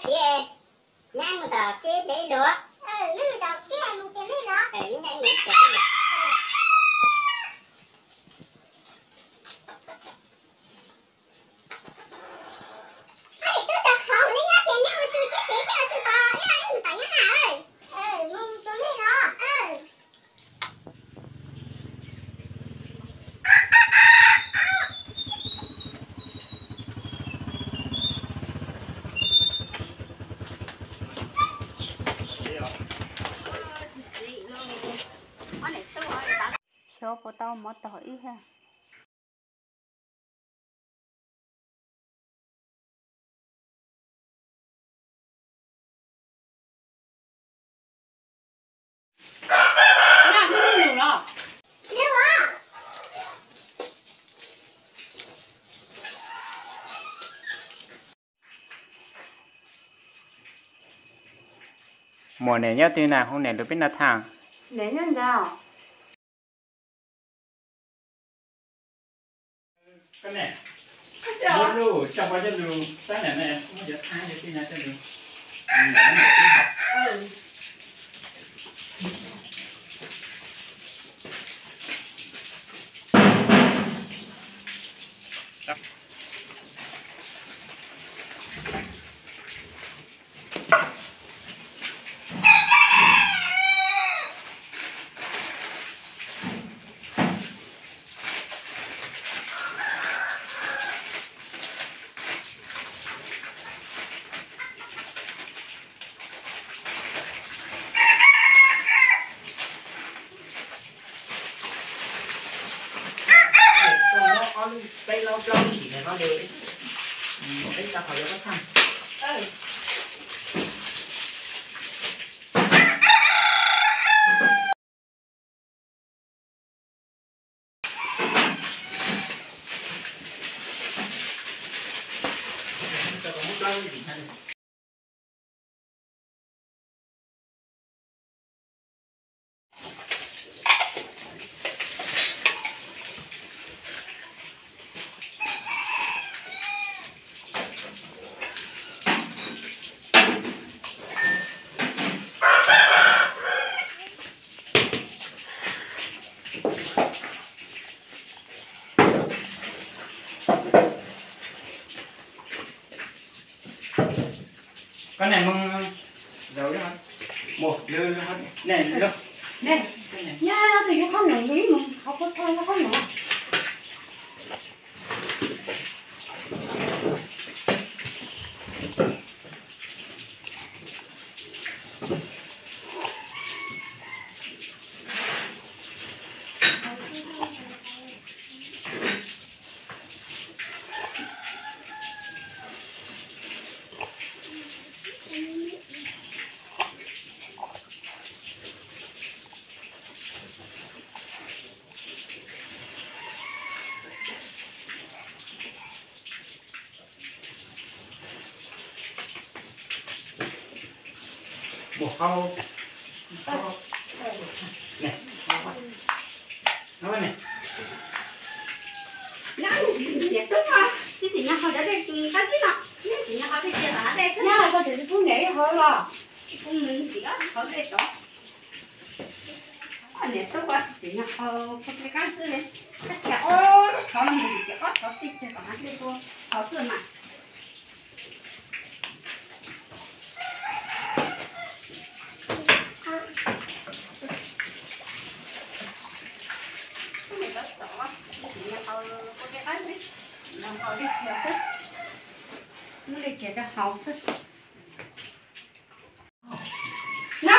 Txiv, nyab mus tom keb ntev luaj. Mus tom keb mus tias nej los. Mus tias keb los. Hab nim tub tag qhov mus nej nyob ces nej ua su thiab ces nej ua su tos ib mus tom nyab na. Mus tus nej los. Xyov puas tau mov tog ib hab. Muam, niam nyob twg na, hu niam lug peb noj thaaj. Niam nyob ntawd. Koj muab ob lub, peb lub, plaub lub ntsim no de, peb tso hauv yuav koj thaaj. Koj niam mus zaum, mus, ne, ne, nyob twj ywm qhob noom, yus ib mus qhov puag tag qhob noom. Mus hau. Ne, ne. Niam tub, tsis txwm nyob hauv cov dej qab zib no, nej txwm nyob hauv dej cia tom hav dej xwb. Nyob hauv koj tseem pub niam ib hauv los. Kuv mus ntxiv ob txhais hauv dej tod. Niam tub, koj tsis txwm nyob hauv dej qab zib li. Koj cia ob lub thauv no mus ntxiv ob thauv dej cia tom hav dej ua hauv xwb mas. Muab dej txias rau hauv xwb. No,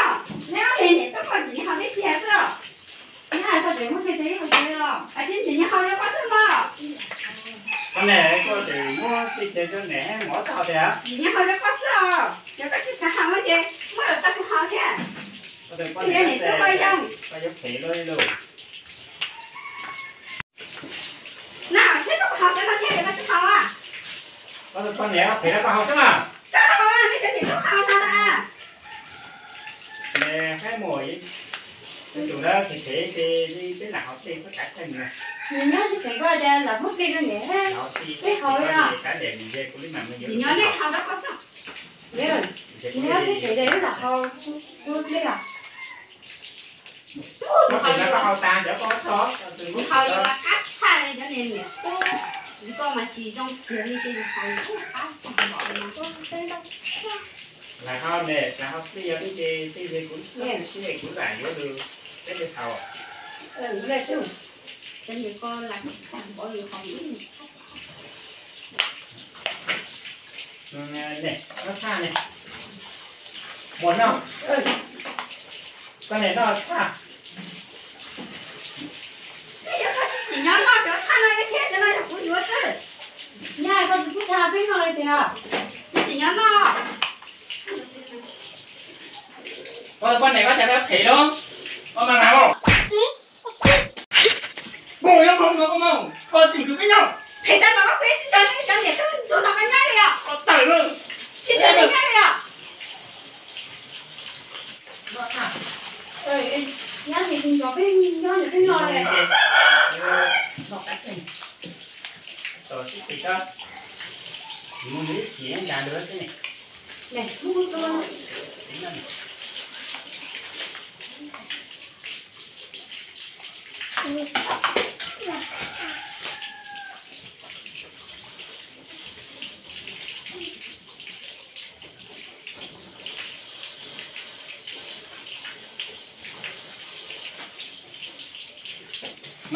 neb ob tug niam tub koj txwm nyob hauv dej txias xwb os. Neb hais koj tseem muab dej txias ib hauv tsev los, tsis txwm nyob hauv rau koj xwb mas. Koj niam, koj tseem muab dej txias rau niam mov tag tiag. Txwm nyob hauv rau koj xwb os, yog koj tsis xav hauv ces muab los rau kuv hauv thiab. Koj niam tub koj zoo. Koj yuav phem luaj li lauj. Na, seb koj hauv cov no thiab, koj tsis hauv a? Koj tus poj niam phem rau koj hauv xwb mas. Koj hauv, nej cov niam tub hauv no na. Nws haib muam, tus ntawd phem phem ces peb lam hauv tej xwb kav tsij nws. Nws nyob tsis phem koj ces lam muab dej rau niam, peb hauv li os. Txwm nyob nej hauv rau koj xwb. Nyob tsis pem de lub lam hau, ua pliag. Kuv hau yuav qab tshaj cov niag niam tub, yus koj mas tsis zoo kiag li ces yus hau yuav qab tag npaum li no. Lam hau ne, lam hau xwb yog ib ce tej kuv sib ne kuv lam yuav lus peb li haus. Cov niam koj lam tag npaum li hau. Ne, noj thaj ne. Muas noj, koj niam noj thaj. Yog koj tsis tsim nyog noj cov thaj no thiab, cov no yog kuv yuav xwb. Nyab, koj tsis pub thaj peb noj li tiag. Tsis tsim nyog noj. Koj poj niam koj cas phem lub, koj mas mas. Koj yuav mloog no koj mas, koj tsis mus peb nyob. Phem tag mas koj kuj tsis tau nyob, cov niam tub ntsuag no koj nyob li os. Koj tawm lawm. Tsis tau nyob li os. Nyob ni, nyob ni peb nyob li. Tos sib pem koj, mus nws ib chim nrad ntawd xwb ne.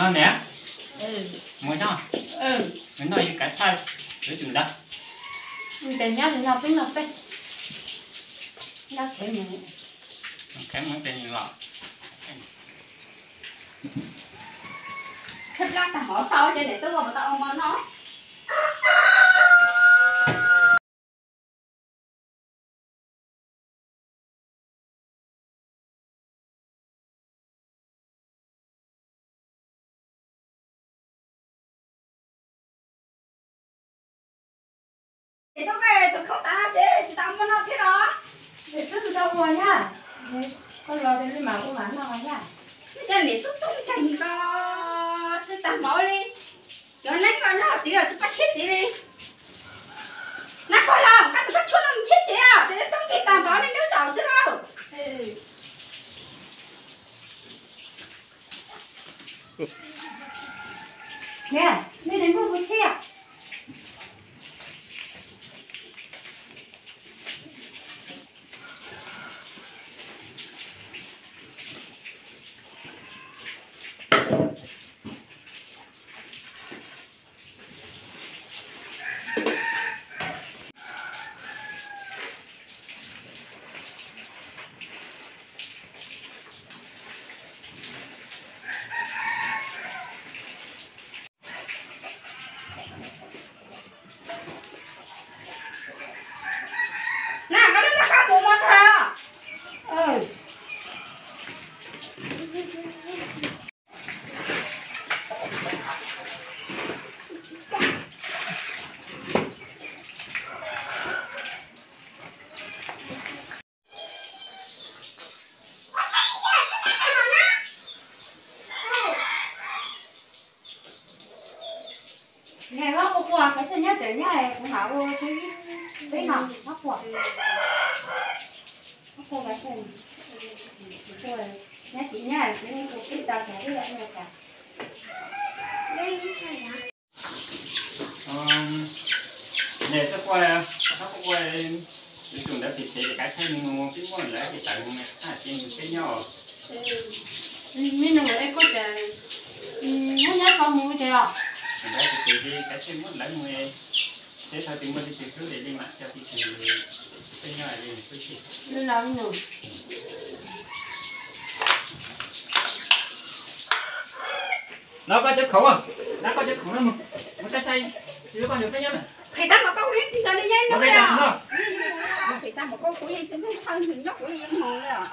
No niam, mus noj, mus noj yus kav thaj yuav tsum ntawd. Tes nyob li no peb noj peb, nyob khev mus, khev mus tes los. Tshaib plab tag hov sau ces niam tub ua puas tau ua mov noj. Es tub, koj tus khaub tav ces tsis tau muaj noj thiab los? Es twb tsis tau ua thiab. Koj los ces li mam ua mam noj thiab. Cov niam tub tub nkeeg ko xwb tag npaum li. Cov neeb ko nyob txiv los tsis pab tshiab txiv li. Nab, koj los koj tus khaub tshuam no mus tshiab txiv os, ces tub nkeeg tag npaum li nyob zaum xwb lauj. Niam, nej nws muaj kuv tshiab. Na, koj lub no koj mus mus tag. Nyob quaj quaj, koj tsis nyob tsev nyob, kuv mam ua peb no, nyob quaj. Nyob quaj, nyob tsis nyob, kuv ua peb tau tsev, peb ua tau tsev. Niam, txhob quaj, txhob quaj, yuav tsum ntawd pem tsev ces kav tsij mus, peb muaj lawv ces tawm mus, txhob cia mus peb nyob. Me nus es koj ces muab nyob tso mus ces os. Ntawd pem tsev ces kav tsij muab lawv mus, teb thaum twg muaj leej twg hlub ces li mam coj peb tsev, peb nyob li xwb. Los koj cov khoom, los koj cov khoom no mus, mus saib saib, tsis yuav koj nrog peb nyob lawm. Phem tag mas koj kuv yeej tsis nrog nej nyob li os. Phem tag mas koj kuv yeej tsis nrog nyob, kuv yeej mus li os.